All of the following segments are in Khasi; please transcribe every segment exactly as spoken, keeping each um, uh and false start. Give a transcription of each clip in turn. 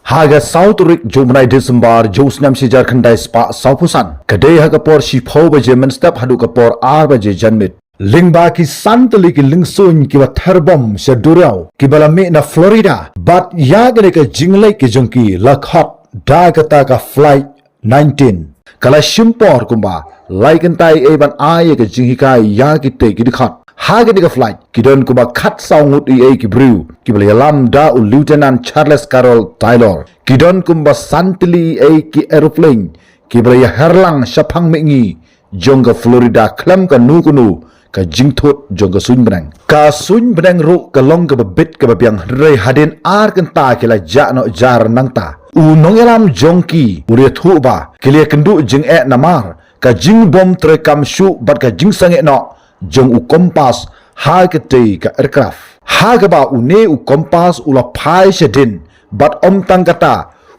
Ha ka saw tarik jong u bnai December jong u snem shihajar khyndai spah sawphew san, ka dei ha ka por shiphew baje mynstep haduh ka por ar baje janmiet, lyngba ki san tylli ki lyngsuiñ kiba ther bom sha duriaw, kiba la mih na Florida, bad ïa kane ka jingleit ka jong ki la khot da kata ka flight nineteen, ka la shim por kumba lai kynta eiei ban ai ïa ka jinghikai ïa kitei ki dkhot. Ha kane ka flight ki don kumba khatsaw ngut eiei ki briew, kiba la ïalam da u Lieutenant Charles Carroll Taylor. Ki don kumba san tylli eiei ki aeroplane, kiba la ïaher lang shaphang mihngi jong ka Florida khlem kano kano ka jingthut jong ka suiñ bneng. Ka suiñ bneng ruh ka long kaba bit kaba biang, hynrei hadien ar kynta ki la jah noh jar nangta. U nongïalam jong ki u la ïathuh ba ki la ïakynduh jingeh namar ka jingbym treikam shuh bad ka jingsangeh noh jong u compass ha katei ka aircraft, ha kaba une u compass u la phai shadien. Bad ym tang kata,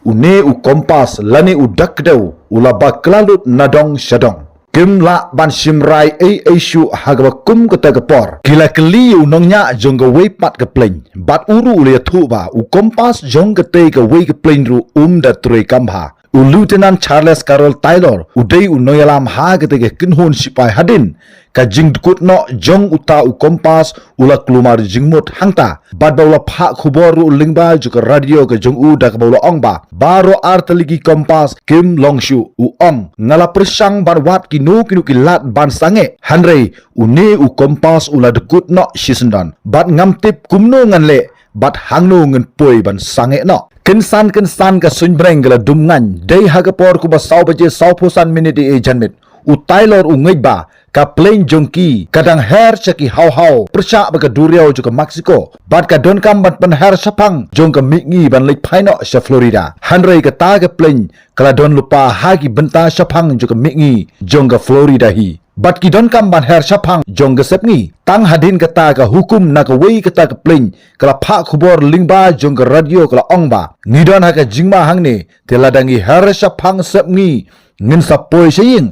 une u compass lane u dak kdew u la bakla lut nadong shadong. Kim lah ban shim rai eiei shuh, ha kaba kum kata ka por ki la kylli ïa u nongñiah jong kawei pat ka plane, bad u ruh u la ïathuh ba u compass jong katei kawei ka plane ruh um da treikam bha. U Lieutenant Charles Carroll Taylor u dei u nongïalam ha katei ka kynhun shipai. Hadien ka jingdkut noh jong uta u compass u la kulmar jingmut hangta, bad ba u la phah khubor ruh lyngba jong ka radio ka jong u, da kaba u la ong ba baroh ar tylli ki compass kim long shuh. U ong, nga la pyrshang ban wad kino kino ki lad ban sangeh, hynrei une u compass u la dkut noh shisyndon, bad ngam tip kumno ngan leh bad hangno ngan poi ban sangeh noh. Kynsan kynsan ka suiñ bneng ka la dum ngaiñ, dei ha ka por kumba saw baje sawphew san minit eiei janmiet, u Taylor u ngeit ba ka plane jong ki ka dang her sha ki haw haw pyrshah bad ka duriaw jong ka Mexico, bad ka donkam ban pynher shaphang jong ka mihngi ban leit phai noh sha Florida. Hynrei kata ka plane ka la don lypa ha ki bynta shaphang jong ka mihngi jong ka Florida hi, bad ki donkam ban her shaphang jong ka sepngi. Tang hadien kata ka hukum na kawei kata ka plane ka la phah khubor lyngba jong ka radio, ka la ong ba ngi don ha ka jingma hangne, te lada ngi her shaphang sepngi ngin sa poi sha ïing,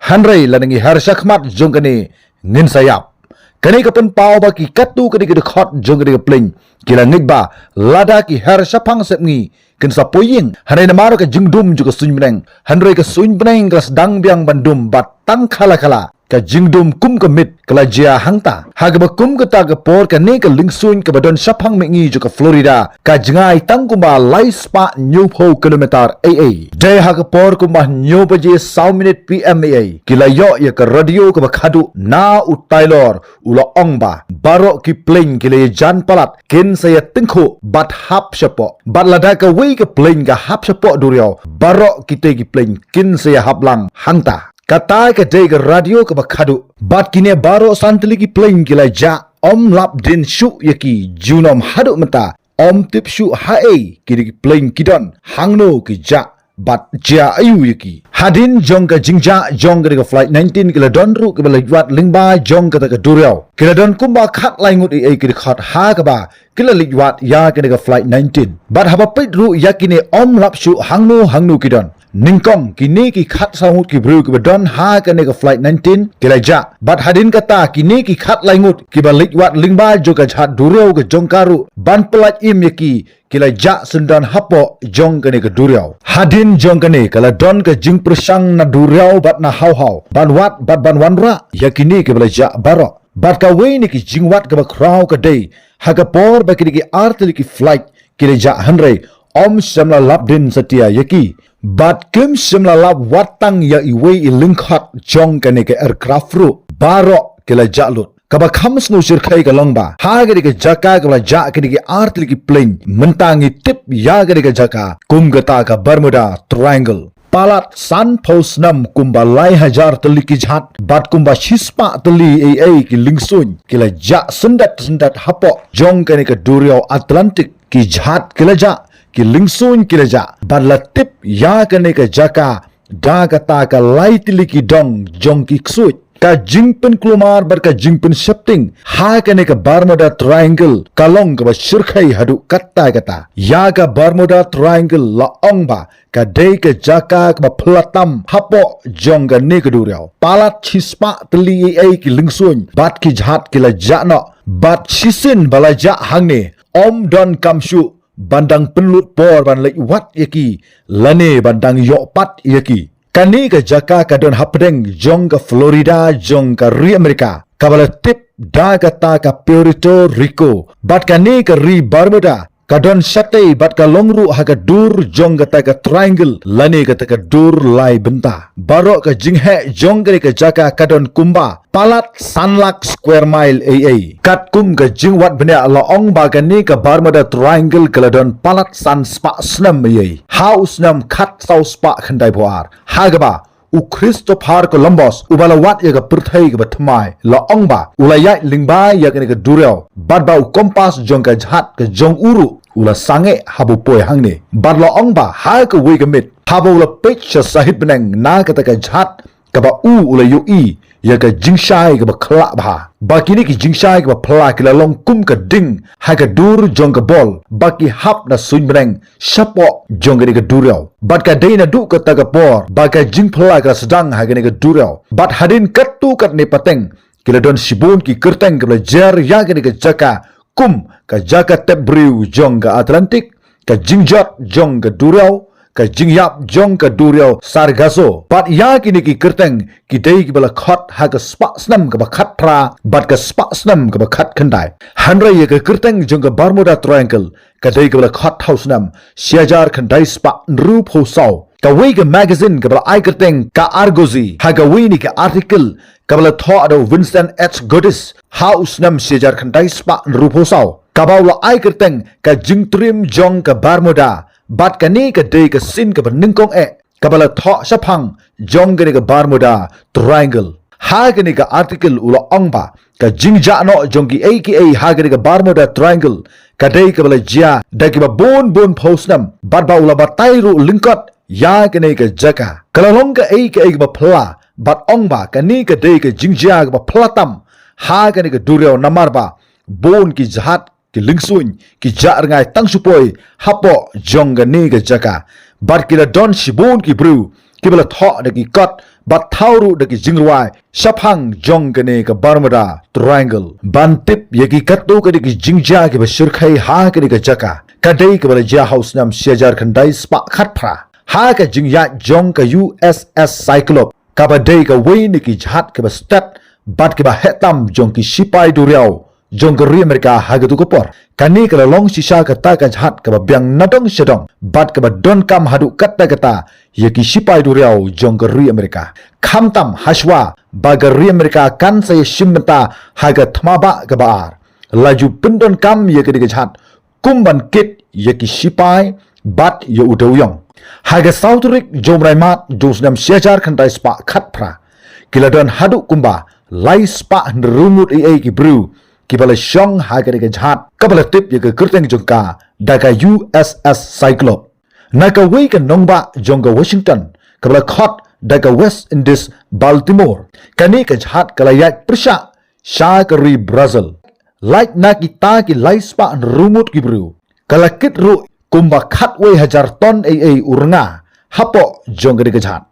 hynrei lada ngi her shakhmat jong kane ngin sa ïap. Kane ka pynpaw ba ki katto katne ki dkhot jong kane ka plane ki la ngeit ba lada ki her shaphang sepngi kin sa poi ïing, hynrei namar ka jingdum jong ka suiñ bneng, hynrei ka suiñ bneng ka la sdang biang ban dum, bad tang khala khala ka jingdum kum ka miet ka la jia hangta. Ha kaba kum kata ka por kane ka lyngsuiñ kaba don shaphang mihngi jong ka Florida ka jngai tang kumba lai spah hynñiewphew kilometer eiei. Dei ha ka por kumba hynñiew baje saw minit P M eiei, ki la ïoh ïa ka radio kaba khadduh na u Taylor, u la ong ba baroh ki plane ki la ïajan palat, kin sa ïatyngkhuh bad hap shapoh, bad lada kawei ka plane ka hap shapoh duriaw, baroh kitei ki plane kin sa ïahap lang hangta. Kata ka dei ka radio kaba khadduh. Bad kine baroh san tylli ki plane ki la jah, ym lap dien shuh ïa ki junom haduh mynta. Ym tip shuh haei kine ki plane ki don, hangno ki jah, bad jia aïu ïa ki. Hadien jong ka jingjah jong kane ka flight nineteen, ki la don ruh kiba leit wad lyngba jong kata ka duriaw. Ki la don kumba khatlai ngut eiei ki dkhot ha kaba ki la leit wad ïa kane ka flight nineteen. Bad haba peit ruh ïa kine, ym lap shuh hangno hangno ki don. Nyngkong, kine ki khatsaw ngut ki briew kiba don ha kane ka flight nineteen ki la jah. Bad hadien kata, kine ki khatlai ngut kiba leit wad lyngba jong ka jhat duriaw ka jong ka ruh, ban pyllait im ïa ki, ki la jah syndon hapoh jong kane ka duriaw. Hadien jong kane, ka la don ka jingpyrshang na duriaw bad na haw haw ban wad bad ban wanrah ïa kine kiba la jah baroh. Bad kawei na ki jingwad kaba khraw ka dei ha ka por ba kine ki ar tylli ki flight ki la jah, hynrei ym shym la lap dien satia ïa ki. Bad kim shym la lap wat tang ïa iwei i lyngkot jong kane ka aircraft ruh. Baroh ki la jah lut. Kaba kham sngewshyrkhei ka long ba ha kane ka jaka kaba la jah kine ki ar tylli ki plane, mynta ngi tip ïa kane ka jaka kum kata ka Bermuda Triangle. Palat sanphew snem, kumba lai hajar tylli ki jhat bad kumba shispah tylli eiei ki lyngsuiñ ki la jah syndet syndet hapoh jong kane ka duriaw Atlantic. Ki jhat ki la jah, ki lyngsuiñ ki la jah, bad la tip ïa kane ka jaka da kata ka lai tylli ki dong jong ki ksuid. Ka jingpynkulmar bad ka jingpynsheptieng ha kane ka Bermuda Triangle ka long kaba shyrkhei haduh katta katta. Ïa ka Bermuda Triangle la ong ba ka dei ka jaka kaba phylla tam hapoh jong kane ka duriaw. Palat shispah tylli eiei ki lyngsuiñ bad ki jhat ki la jah noh. Bad shisien ba la jah hangne, ym donkam shuh ban dang pynlut por ban leit wad ïa ki lane ban dang ïoh pat ïa ki. Kane ka jaka ka don hapdeng jong ka Florida jong ka ri Amerika, kaba la tip da kata ka Puerto Rico. Bad kane ka ri Bermuda ka don shatei bad ka long ruh ha ka dur jong kata ka triangle lane kata ka dur lai bynta. Baroh ka jingheh jong kane ka jaka ka don kumba palat san lak square mile ei ei. Katkum ka jingwad bniah la ong ba kane ka Bermuda Triangle ka la don palat san spah snem ei ei ha u snem khatsaw spah khyndaiphew ar, ha kaba u Christopher Columbus, uba la wad ïa ka pyrthei kaba thymmai, la ong ba u la ïaid lyngba ïa kane ka duriaw, bad ba u kompas jong ka jhat ka jong u ruh u la sangeh haba u poi hangne. Bad la ong ba ha kawei ka miet, haba u la peit sha sahit bneng na kata ka jhat, kaba u u la ïohi ïa ka jingshai kaba khlah bha, ba kine ki jingshai kaba phla ki la long kum ka ding ha ka dur jong ka bol, ba ki hap na suiñ bneng shapoh jong kane ka duriaw. Bad ka dei naduh kata ka por ba ka jingphla ka la sdang ha kane ka duriaw. Bad hadien katto katne pateng ki la don shibun ki kyrteng kaba la jer ïa kane ka jaka, kum ka jaka tep briew jong ka Atlantic, ka jingjot jong ka duriaw, ka jingïap jong ka duriaw Sargasso. Bad ïa kine ki kyrteng ki dei kiba la khot ha ka spah snem kaba khatphra bad ka spah snem kaba khatkhyndai. Hynrei ïa ka kyrteng jong ka Bermuda Triangle ka dei kaba la khot ha u snem shi hajar khyndai spah hynriewphew saw. Kawei ka magazine kaba la ai kyrteng ka Argosy, ha kawei na ki article kaba la thoh da u Vincent H. Goodis ha u snem shi hajar khyndai spah hynriewphew saw, kaba u la ai kyrteng ka jingtriem jong ka Bermuda. Bad kane ka dei ka sien kaba nyngkong eh kaba la thoh shaphang jong kane ka Bermuda Triangle. Ha kane ka article u la ong ba ka jingjah noh jong kiei kiei ha kane ka Bermuda Triangle ka dei kaba la jia da kiba bun bun phew snem, bad ba u la batai ruh lyngkot ïa kane ka jaka. Ka la long kaei kaei kaba phla, bad ong ba kane ka dei ka jingjia kaba phla tam ha kane ka duriaw, namar ba bun ki jhat, ki lyngsuiñ, ki jah rngai tang shu poi hapoh jong kane ka jaka. Bad ki la don shibun ki briew kiba la thoh da ki kot bad thaw ruh da ki jingrwai shaphang jong kane ka Bermuda Triangle. Ban tip ïa ki katto katne ki jingjia kiba shyrkhei ha kane ka jaka, ka dei kaba la jia ha u snem shi hajar khyndai spah khatphra ha ka jingïaid jong ka U S S Cyclops, kaba dei kawei na ki jhat kiba stet bad kiba heh tam jong ki shipai duriaw jong ka ri Amerika ha katu ka por. Kane ka la long shisha kata ka jhat kaba biang nadong shadong bad kaba donkam haduh katta katta ïa ki shipai duriaw jong ka ri Amerika. Khamtam hashwa ba ka ri Amerika kan sa ïashim bynta ha ka thma bah kaba ar, la ju pyndonkam ïa kane ka jhat kum ban kit ïa ki shipai bad ïa u dewïong. Ha ka saw tarik jong u bnai Mart jong u snem shi hajar khyndai spah khatphra, ki la don haduh kumba lai spah hynriew ngut ei ei ki briew kiba la shong ha kane ka jhat kaba la tip ïa ka kyrteng jong ka da ka U S S Cyclops. Na kawei ka nongbah jong ka Washington kaba la khot da ka West Indies Baltimore, kane ka jhat ka la ïaid pyrshah sha ka ri Brazil. Lait na kita ki lai spah hynriew ngut ki briew, ka la kit ruh kumba khatwei hajar ton ei ei u rnga hapoh jong kane ka jhat.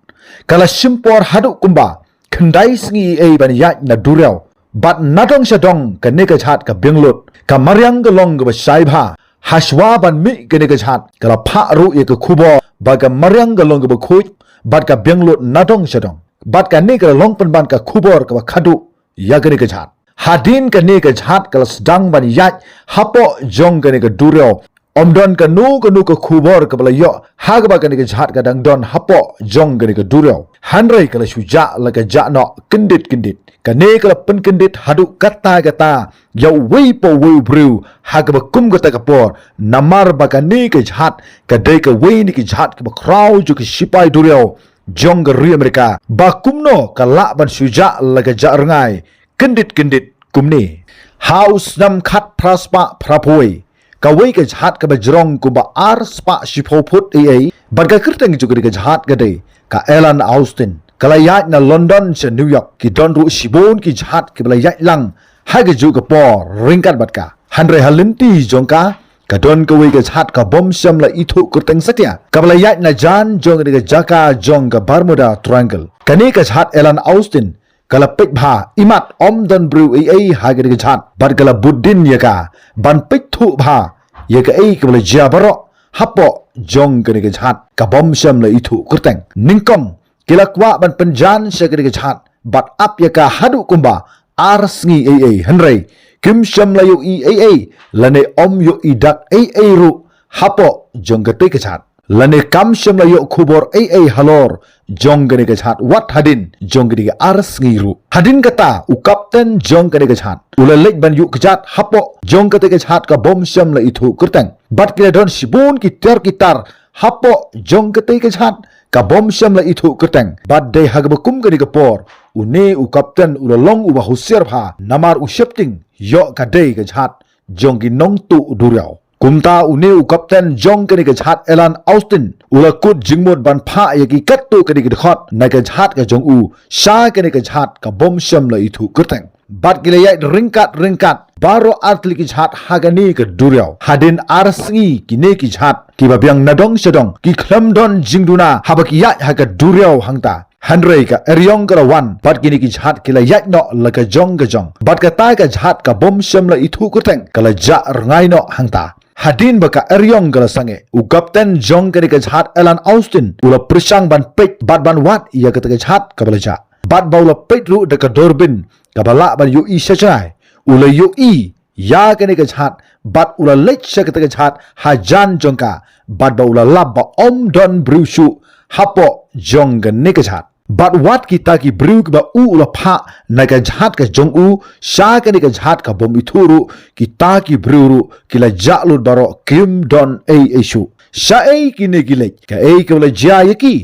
Ka la shim por haduh kumba khyndai sngi ei ei ban ïaid na duriaw. Bad nadong shadong kane ka jhat ka biang lut. Ka mariang ka long kaba shai bha. Hashwa ban mih kane ka jhat, ka la phah ruh ïa ka khubor ba ka mariang ka long kaba khuid bad ka biang lut nadong shadong. Bad kane ka la long pynban ka khubor kaba khadduh ïa kane ka jhat. Hadien kane ka jhat ka la sdang ban ïaid hapoh jong kane ka duriaw, ym don kano kano ka khubor kaba la ïoh ha kaba kane ka jhat ka dang don hapoh jong kane ka duriaw. Hynrei ka la shu jah la ka jah noh kyndit kyndit. Kane ka la pynkyndit haduh katta katta ïa uwei pa uwei u briew ha kaba kum kata ka por, namar ba kane ka jhat ka dei kawei na ki jhat kiba khraw jong ki shipai duriaw jong ka ri Amerika. Ba kumno ka lah ban shu jah la ka jah rngai kyndit kyndit kumne. Ha u snem khatphra spah phraphew wei, kawei ka jhat kaba jrong kumba ar spah shiphew phut ei ei, bad ka kyrteng jong kane ka jhat ka dei ka Ellen Austin, ka la ïaid na London sha New York. Ki don ruh shibun ki jhat kiba la ïaid lang ha kajuh ka por ryngkat bad ka. Hynrei ha lynti jong ka, ka don kawei ka jhat kaba ym shym la ithuh kyrteng satia, kaba la ïaid na jan jong kane ka jaka jong ka Bermuda Triangle. Kane ka jhat Ellen Austin ka la peit bha, imat ym don briew ei ei ha kane ka jhat, bad ka la bud dien ïa ka ban peit thuh bha ïa kaei kaba la jia baroh hapoh jong kane ka jhat ka bym shym la ithuh kyrteng. Nyngkong ki la kwah ban pynjan sha kane ka jhat bad ap ïa ka haduh kumba ar sngi ei ei, hynrei kim shym la ïohi ei ei lane ym ïohi dak ei ei ruh hapoh jong katei ka jhat, lane kam shym la ïoh khubor ei ei halor jong kane ka jhat wat hadien jong kane ka ar sngi ruh. Hadien kata u kapten jong kane ka jhat u la leit ban ïuh kjat hapoh jong katei ka jhat ka bym shym la ithuh kyrteng. Bad ki la don shibun ki tiar ki tar hapoh jong katei ka jhat ka bym shym la ithuh kyrteng. Bad dei ha kaba kum kane ka por une u kapten u la long uba husiar bha namar u sheptieng ïoh ka dei ka jhat jong ki nongtuh duriaw. Kumta une u kapten jong kane ka jhat Alan Austin u la kut jingmut ban phah ïa ki katto katne ki dkhot na ka jhat ka jong u sha kane ka jhat ka bym shym la ithuh kyrteng. Bad ki la ïaid ryngkat ryngkat baroh artylli ki jhat ha kane ka duriaw. Hadien ar sngi kine ki jhat kiba biang nadong shadong ki khlem don jingduna haba ki ïaid ha ka duriaw hangta. Hynrei ka eriong ka la wan bad kine ki jhat ki la ïaid noh la ka jong ka jong. Bad kata ka jhat ka bym shym la ithuh kyrteng ka la jah rngai noh hangta. Hadien ba ka eriong ka la sangeh u kapten jong kane ka jhat Alan Austin u la pyrshang ban peit bad ban wad ïa kata ka jhat kaba la jah. Bad ba u la peit ruh da ka durbin kaba lah ban ïohi sha jngai u la ïohi ïa kane ka jhat bad u la leit sha kata ka jhat hajan jong ka bad ba u la lap ba ym don briew shuh hapoh jong kane ka jhat. Bad wat kita ki briew kiba u u la phah na ka jhat ka jong u sha kane ka jhat ka bym ithuh ruh kita ki briew ruh ki la jah lut baroh kim don ei ei shuh. Shaei kine ki leit, kaei kaba la jia ïa ki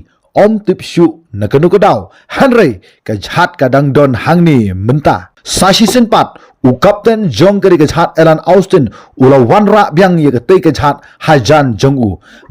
ym tip shuh na kano ka daw. Hynrei ka jhat ka dang don hangne mynta. Sa shisien pat u kapten jong kane ka jhat Alan Austin u la wanrah biang ïa katei ka jhat hajan jong u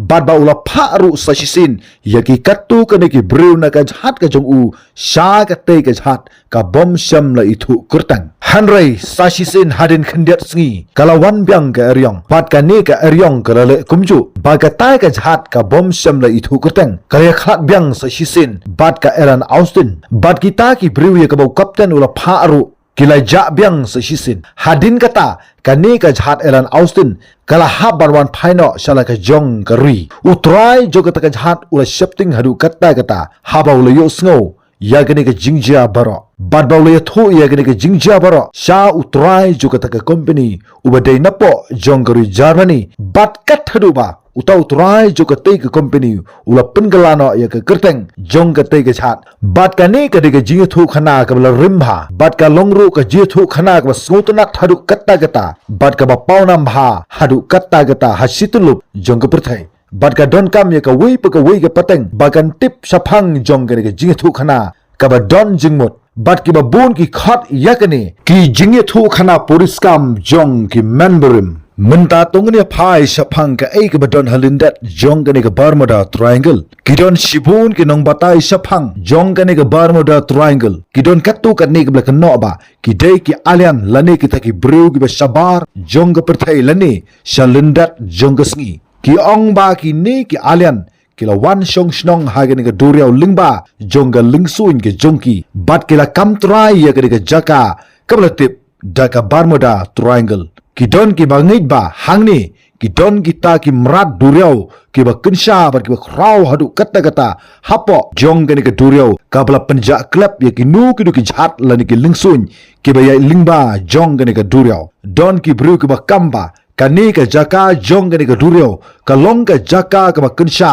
bad ba u la phah ruh sa shisien ïa ki katto katne ki briew na ka jhat ka jong u sha katei ka jhat ka bym shym la ithuh kyrteng. Hynrei sa shisien hadien khyndiat sngi ka la wan biang ka eriong bad kane ka eriong ka la leh kumjuh ba katei ka jhat ka bym shym la ithuh kyrteng ka la ïakhlad biang sa shisien bad ka Alan Austin bad kita ki briew ïa kaba u kapten u la phah ruh ki la jah biang sa shisien. Hadien kata kane ka jhat Alan Austin ka la hap ban wan phai noh sha la ka jong ka ri. U trai jong kata ka jhat u la sheptieng haduh katta katta haba u la ïohsngew ïa kane ka jingjia baroh bad ba u la ïathuh ïa kane ka jingjia baroh sha u trai jong kata ka kompeni uba dei napoh jong ka ri Germany bad kat haduh ba uta u trai jong katei ka kompeni u la pynkylla noh ïa ka kyrteng jong katei ka jhat. Bad kane ka dei ka jingïathuhkhana kaba la rim bha bad ka long ruh ka jingïathuhkhana kaba sngewtynnat haduh katta katta bad kaba pawnam bha haduh katta katta ha shi tyllup jong ka pyrthei. Bad ka donkam ïa kawei pa kawei ka pateng ba kan tip shaphang jong kane ka jingïathuhkhana kaba don jingmut bad kiba bun ki khot ïa kane ki jingïathuhkhana puriskam jong ki member rim. Mynta to ngin ïa phai shaphang kaei kaba don ha lyndet jong kane ka Bermuda Triangle. Ki don shibun ki nongbatai shaphang jong kane ka Bermuda Triangle. Ki don katto katne kaba la kynnoh ba ki dei ki alien lane kita ki briew kiba shabar jong ka pyrthei lane sha lyndet jong ka sngi. Ki ong ba kine ki alien ki la wan shong shnong ha kane ka duriaw lyngba jong ka lyngsuiñ ka jong ki bad ki la kam trai ïa kane ka jaka kaba la tip da ka Bermuda Triangle. Ki don kiba ngeit ba hangne ki don kita ki mrad duriaw kiba kynsha bad kiba khraw haduh katta katta hapoh jong kane ka duriaw kaba la pynjah klep ïa kino kino ki jhat lane ki lyngsuiñ kiba ïaid lyngba jong kane ka duriaw. Don ki briew kiba kam ba kane ka jaka jong kane ka duriaw ka long ka jaka kaba kynsha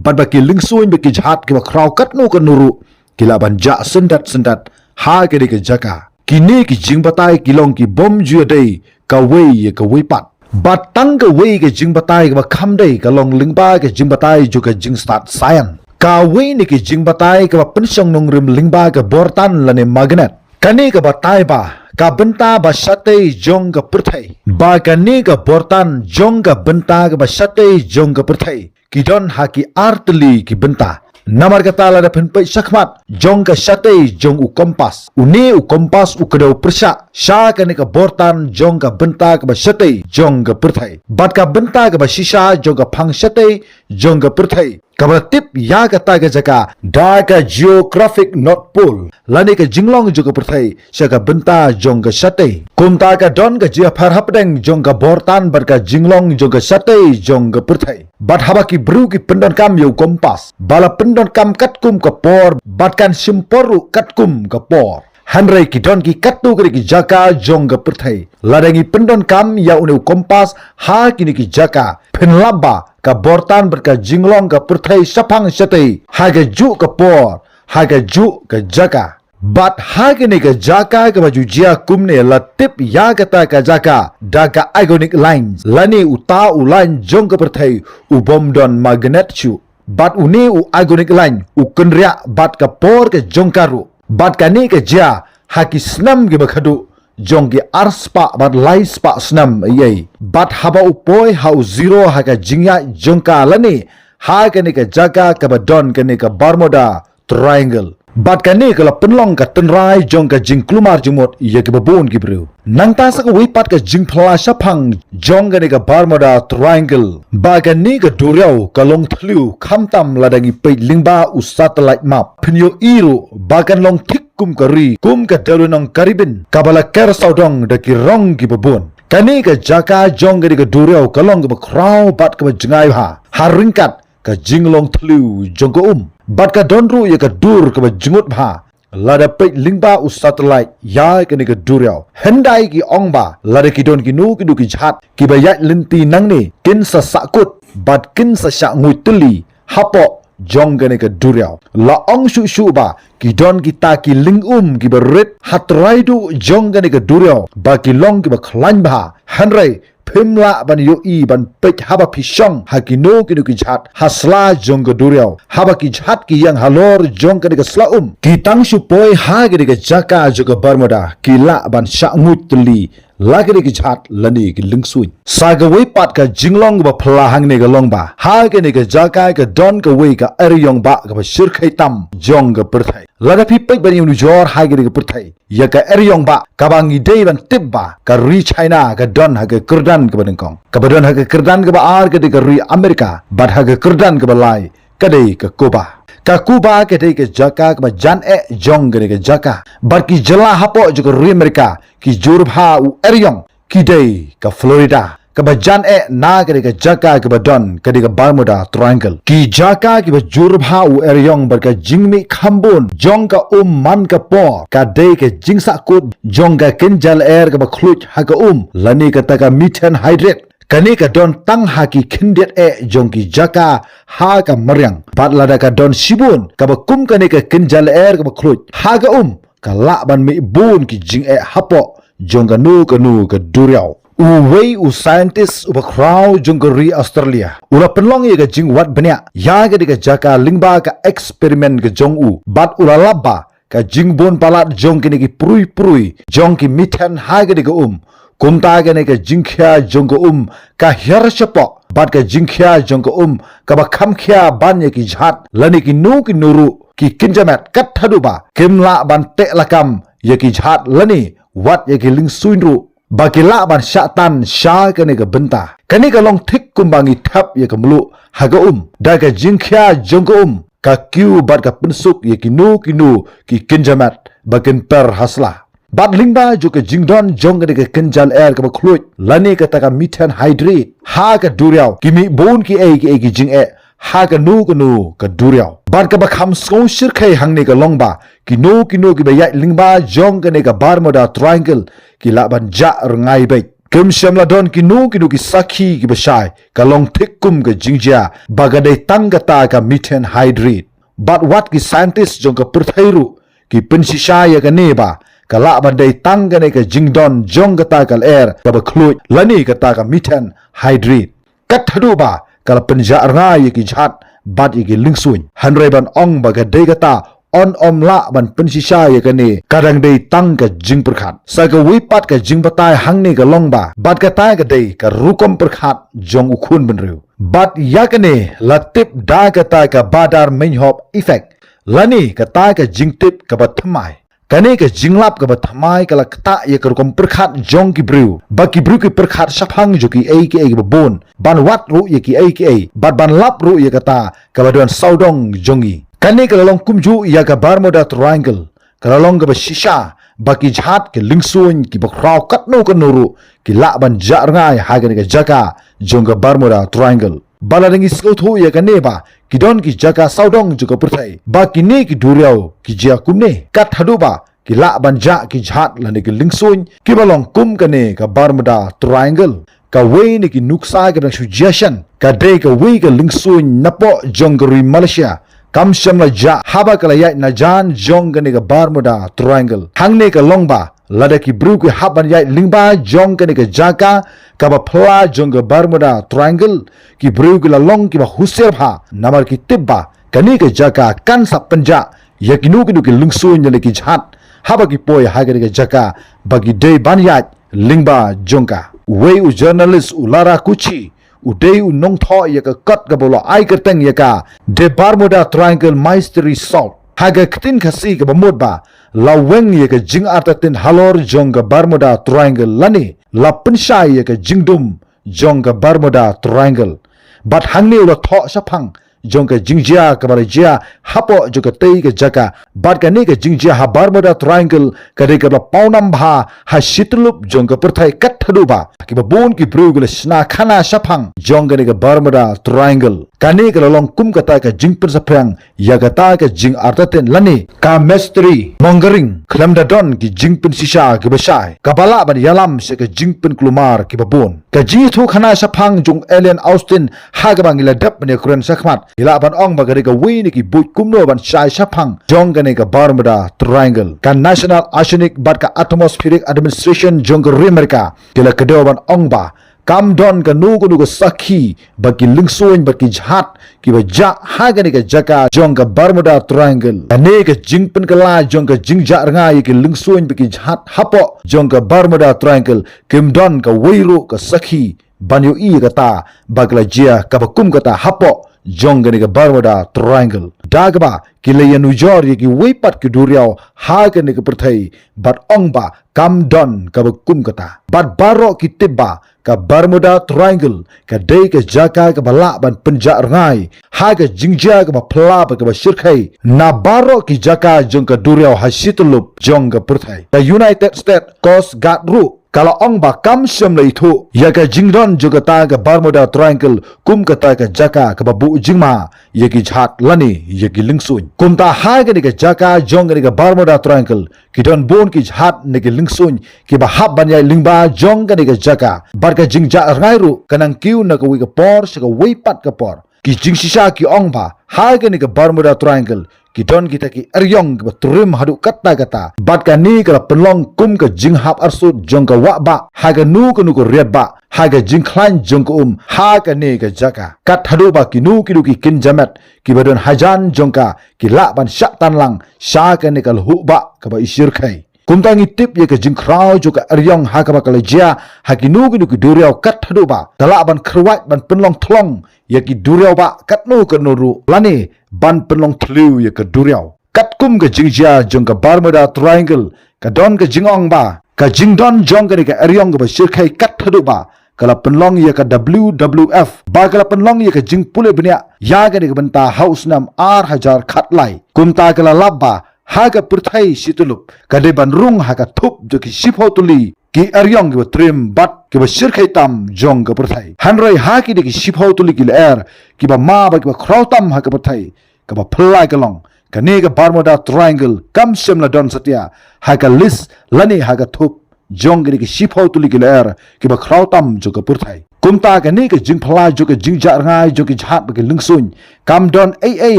bad ba ki lyngsuiñ bad ki jhat kiba khraw katno katno ruh ki lah ban jah syndet syndet ha kane ka jaka. Kine ki jingbatai ki long ki bym ju ïadei kawei ïa kawei pat. Bad tang kawei ka jingbatai kaba kham dei ka long lyngba ka jingbatai jong ka jingstad science. Kawei na ki jingbatai kaba pynshong nongrim lyngba ka bortan lane magnet. Kane ka batai ba ka bynta ba shatei jong ka pyrthei, ba kane ka bortan jong ka bynta kaba shatei jong ka pyrthei ki don ha ki artylli ki bynta. Namar kata lada phin peit shakhmat jong ka shatei jong u kompas, une u kompas u kdew pyrshah sha kane ka bor tan jong ka bynta kaba shatei jong ka pyrthei bad ka bynta kaba shisha jong ka phang shatei jong ka pyrthei, kaba la tip ïa kata ka jaka da ka geographic North Pole lane ka jinglong jong ka pyrthei sha ka bynta jong ka shatei. Kumta ka don ka jingïapher hapdeng jong ka bor tan bad ka jinglong jong ka shatei jong ka pyrthei. Bad haba ki briew ki pyndonkam ïa u kompas, ba la pyndonkam katkum ka por bad kan shim por ruh katkum ka por. Hynrei ki don ki katto katne ki jaka jong ka pyrthei. Lada ngi pyndonkam ïa une u kompas ha kine ki jaka, phin lap ba ka bor tan bad ka jinglong ka pyrthei shaphang shatei ha kajuh ka por, ha kajuh ka jaka. Bad ha kane ka jaka kaba ju jia kumne la tip ïa kata ka jaka da ka agonic lines lane uta u line jong ka pyrthei u bym don magnet shuh. Bad une u agonic line u kynriah bad ka por ka jong ka ruh. Bad kane ka jia ha ki snem kiba khadduh jong ki arspah bad laispah snem ei ei. Bad haba u poi ha u zero ha ka jingïaid jong ka lane ha kane ka jaka kaba don kane ka Bermuda Triangle. Bad kane ka la pynlong ka tynrai jong ka jingkulmar jingmut ïa kiba bun ki briew. Nangta sa kawei pat ka jingphylla shaphang jong kane ka Bermuda Triangle, ba kane ka duriaw ka long thliew khamtam lada ngi peit lyngba u satellite map. Phin ïohi ruh ba kan long thik kum ka ri, kum ka dewlynnong Caribbean kaba la ker sawdong da ki rong kiba bun. Kane ka jaka jong kane ka duriaw ka long kaba khraw bad kaba jngai bha ha ryngkat ka jinglong thliew jong ka um. Bad ka don ruh ïa ka dur kaba jngut bha lada peit lyngba u satellite ïa kane ka duriaw. Hyndai ki ong ba lada ki don kino kino ki jhat kiba ïaid lynti nangne, kin sa sahkut bad kin sa shah nguid tylli hapoh jong kane ka duriaw. La ong shuh shuh ba ki don kita ki lyngum kiba rit ha trai duh jong kane ka duriaw ba ki long kiba khlaiñ bha. Hynrei phim lah ban ïohi ban peit haba phi shong ha kino kino ki jhat ha sla jong ka duriaw. Haba ki jhat ki ïeng halor jong kane ka sla um, ki tang shu poi ha kane ka jaka jong ka Bermuda, ki lah ban shah nguid tylli la kane ki jhat lane ki lyngsuiñ. Sa kawei pat ka jinglong kaba phylla hangne ka long ba ha kane ka jaka ka don kawei ka eriong ba kaba shyrkhei tam jong ka pyrthei. Lada phi peit ban ïa u nujor ha kane ka pyrthei ïa ka eriong ba kaba ngi dei ban tip ba ka ri China ka don ha ka kyrdan kaba nyngkong. Kaba don ha ka kyrdan kaba ar ka dei ka ri Amerika, bad ha ka kyrdan kaba lai ka dei ka Cuba. Ka Cuba ka dei ka jaka kaba jan eh jong kane ka jaka. Bad ki jylla hapoh jong ka ri Amerika ki jur bha u eriong ki dei ka Florida, kaba jan eh na kane ka jaka kaba don ka dei ka Bermuda Triangle. Ki jaka kiba jur bha u eriong bad ka jingmih khambun jong ka um man ka por ka dei ka jingsahkut jong ka kynja lyer kaba khluid ha ka um lane kata ka methane hydrate. Kane ka don tang ha ki khyndiat eh jong ki jaka ha ka mariang. Bad lada ka don shibun kaba kum kane ka kynja lyer kaba khluid ha ka um, ka lah ban mih bun ki jingeh hapoh jong kano kano ka duriaw. Uwei u scientist uba khraw jong ka ri Australia u la pynlong ïa ka jingwad bniah ïa kane ka jaka lyngba ka experiment ka jong u, bad u la lap ba ka jingbun palat jong kine ki prui prui jong ki methane ha kane ka um, kumta kane ka jingkhia jong ka um ka hiar shapoh, bad ka jingkhia jong ka um kaba kham khia ban ïa ki jhat lane kino kino ruh ki kynja met, kat haduh ba kim lah ban teh lakam ïa ki jhat lane wat ïa ki lyngsuiñ ruh ba ki lah ban shah tan sha kane ka bynta. Kane ka long thik kumba ngi thep ïa ka mluh ha ka um, da ka jingkhia jong ka um ka kiew bad ka pynsuk ïa kino kino ki kynja met ba kin per ha sla. Bad lyngba jong ka jingdon jong kane ka kynja lyer kaba khluid lane kata ka methane hydrate ha ka duriaw, ki mih bun kiei kiei ki jingeh ha kano kano ka duriaw. Bad kaba kham sngew shyrkhei hangne ka long ba kino kino kiba ïaid lyngba jong kane ka Bermuda Triangle ki lah ban jah rngai beit. Kim shym la don kino kino ki sakhi kiba shai, ka long thik kum ka jingjia ba ka dei tang kata ka methane hydrate. Bad wat ki scientist jong ka pyrthei ruh ki pynshisha ïa kane ba ka lah ban dei tang kane ka jingdon jong kata ka lyer kaba khluid lane kata ka methane hydrate. Kat haduh ba ka la pynjah rngai ïa ki jhat bad ïa ki lyngsuiñ. Hynrei ban ong ba ka dei kata, yn ym lah ban pynshisha ïa kane, ka dang dei tang ka jingpyrkhat. Sa kawei pat ka jingbatai hangne ka long ba bad kata ka dei ka rukom pyrkhat jong u khun bynriew. Bad ïa kane la tip da kata ka Bader-Meinhof effect lane kata ka jingtip kaba thymmai. Kane ka jinglap kaba thymmai ka la ktah ïa ka rukom pyrkhat jong ki briew, ba ki briew ki pyrkhat shaphang jong kiei kiei kiba bun, ban wad ruh ïa kiei kiei, bad ban lap ruh ïa kata kaba don sawdong jong ngi. Kane ka la long kumjuh ïa ka Bermuda Triangle, ka la long kaba shisha ba ki jhad ki lyngsuiñ kiba khraw katno katno ruh ki lah ban jah rngai ha kane ka jaka jong ka Bermuda Triangle. Ba lada ngi sngewthuh ïa kane ba ki don ki jaka sawdong jong ka pyrthei ba kine ki duriaw ki jia kumne, kat haduh ba ki lah ban jah ki jhad lane ki lyngsuiñ kiba long kum kane ka Bermuda Triangle. Kawei na ki nuksa kiba dang shu jia shen ka dei kawei ka lyngsuiñ napoh jong ka ri Malaysia, kam shym la jah haba ka la ïaid na jan jong kane ka Bermuda Triangle. Hangne ka long ba lada ki briew ki hap ban ïaid lyngba jong kane ka jaka kaba phylla jong ka Bermuda Triangle, ki briew ki la long kiba husiar bha namar ki tip ba kane ka jaka kan sa pynjah ïa kino kino ki lyngsuiñ lane ki jhad haba ki poi ha kane ka jaka ba ki dei ban ïaid lyngba jong ka. Uwei u journalist u Lara Kuchi, u dei u nongthoh ïa ka kot kaba la ai kyrteng ïa ka The Bermuda Triangle Mystery Solved. Ha ka ktien Khasi kaba mut ba la weng ïa ka jingartatien halor jong ka Bermuda Triangle lane la pynshai ïa ka jingdum jong ka Bermuda Triangle. Bad hangne u la thoh shaphang jong ka jingjia kaba la jia hapoh jong katei ka jaka. Bad kane ka jingjia ha Bermuda Triangle ka dei kaba la pawnam bha ha shityllup jong ka pyrthei kat haduh ba kiba bun ki briew ki la shna khana shaphang jong kane ka Bermuda Triangle. Kane ka la long kum kata ka jingpynsaphriang ïa kata ka jingartatien lane ka mystery mongering, khlem da don ki jingpynshisha kiba shai kaba lah ban ïalam sha ka jingpynkulmar kiba bun. Ka jingïathuhkhana shaphang jong u Alan Austin ha kaba ngi la dep ban ïakren shakhmat, ngi lah ban ong ba ka dei kawei na ki buit kumno ban shai shaphang jong kane ka Bermuda Triangle. Ka National Oceanic bad ka Atmospheric Administration jong ka ri Amerika ki la kdew ban ong ba kam don kano kano ka sakhi ba ki lyngsuiñ bad ki jhad kiba jah ha kane ka jaka jong ka Bermuda Triangle. Kane ka jingpynkylla jong ka jingjah rngai ïa ki lyngsuiñ bad ki jhad hapoh jong ka Bermuda Triangle kim don kawei ruh ka sakhi ban ïohi ïa kata ba ka la jia kaba kum kata hapoh jong kane ka Bermuda Triangle. Da kaba ki la ïanujor ïa kiwei pat ki duriaw ha kane ka pyrthei bad ong ba kam don kaba kum kata. Bad baroh ki tip ba ka Bermuda Triangle ka dei ka jaka kaba lah ban pynjah rngai ha ka jingjia kaba phylla bad kaba shyrkhei na baroh ki jaka jong ka duriaw ha shityllup jong ka pyrthei. Ka United States Coast Guard ruh ka la ong ba kam shym la ithuh ïa ka jingdon jong kata ka Bermuda Triangle kum kata ka jaka kaba buh jingma ïa ki jhad lane ïa ki lyngsuiñ. Kumta ha kane ka jaka jong kane ka Bermuda Triangle ki don bun ki jhad ne ki lyngsuiñ kiba hap ban ïaid lyngba jong kane ka jaka. Bad ka jingjah rngai ruh ka nang kiew na kawei ka por sha kawei pat ka por. Ki jingshisha ki ong ba ha kane ka Bermuda Triangle ki don kita ki eriong kiba trim haduh katta katta. Bad kane ka la pynlong kum ka jinghap arsut jong ka wah bah ha kano kano ka riat bah, ha ka jingkhlaiñ jong ka um ha kane ka jaka. Kat haduh ba kino kino ki kynja met kiba don hajan jong ka ki lah ban shah tan lang sha kane ka lhuh bah kaba i shyrkhei. Kumta ngi tip ïa ka jingkhraw jong ka eriong ha kaba ka la jia ha kino kino ki duriaw kat haduh ba ka lah ban khrwat ban pynlong thlong ïa ki duriaw bah katno katno ruh lane ban pynlong thliew ïa ka duriaw. Katkum ka jingjia jong ka Bermuda Triangle ka don ka jingong ba ka jingdon jong kane ka eriong kaba shyrkhei kat haduh ba ka la pynlong ïa ka W W F ba ka la pynlong ïa ka jingpule bniah ïa kane ka bynta ha u snem ar hajar khatlai. Kumta ka la lap ba ha ka pyrthei shityllup ka dei ban rung ha ka thup jong ki shiphew tylli ki eriong kiba trim bad kiba shyrkhei tam jong ka pyrthei. Hynrei ha kine ki shiphew tylli ki lyer kiba ma bad kiba khraw tam ha ka pyrthei, kaba phylla ka long kane ka Bermuda Triangle kam shym la don satia ha ka list lane ha ka thup jong kine ki shiphew tylli ki lyer kiba khraw tam jong ka pyrthei. Kumta kane ka jingphylla jong ka jingjah rngai jong ki jhad bad ki lyngsuiñ kam don ei ei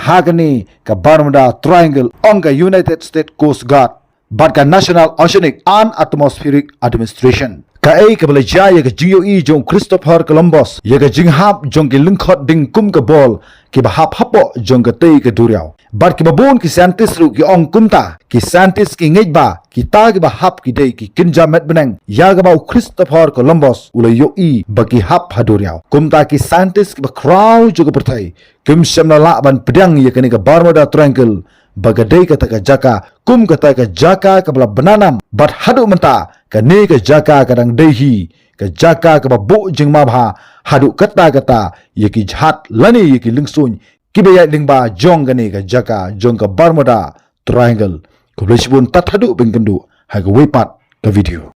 ha kane ka Bermuda Triangle, ong ka United States Coast Guard bad ka National Oceanic and Atmospheric Administration. Kaei kaba la jia ïa ka jingïohi jong u Christopher Columbus ïa ka jinghap jong ki lyngkhot ding kum ka bol kiba hap hapoh jong katei ka duriaw. Bad kiba bun ki scientist ruh ki ong kumta. Ki scientist ki ngeit ba kita kiba hap ki dei ki kynja met bneng ïa kaba u Christopher Columbus u la ïohi ba ki hap ha duriaw. Kumta ki scientist kiba khraw jong ka pyrthei kim shym la lah ban pdiang ïa kane ka Bermuda Triangle ba ka dei kata ka jaka kum kata ka jaka kaba la bnanam bad haduh mynta kane ka jaka ka dang dei hi ka jaka kaba buh jingma bha haduh katta katta ïa ki jhat lane ïa ki lyngsuiñ kiba ïaid lyngba jong kane ka jaka jong ka Bermuda Triangle. Khublei shibun, tad haduh ban ïakynduh ha kawei pat ka video.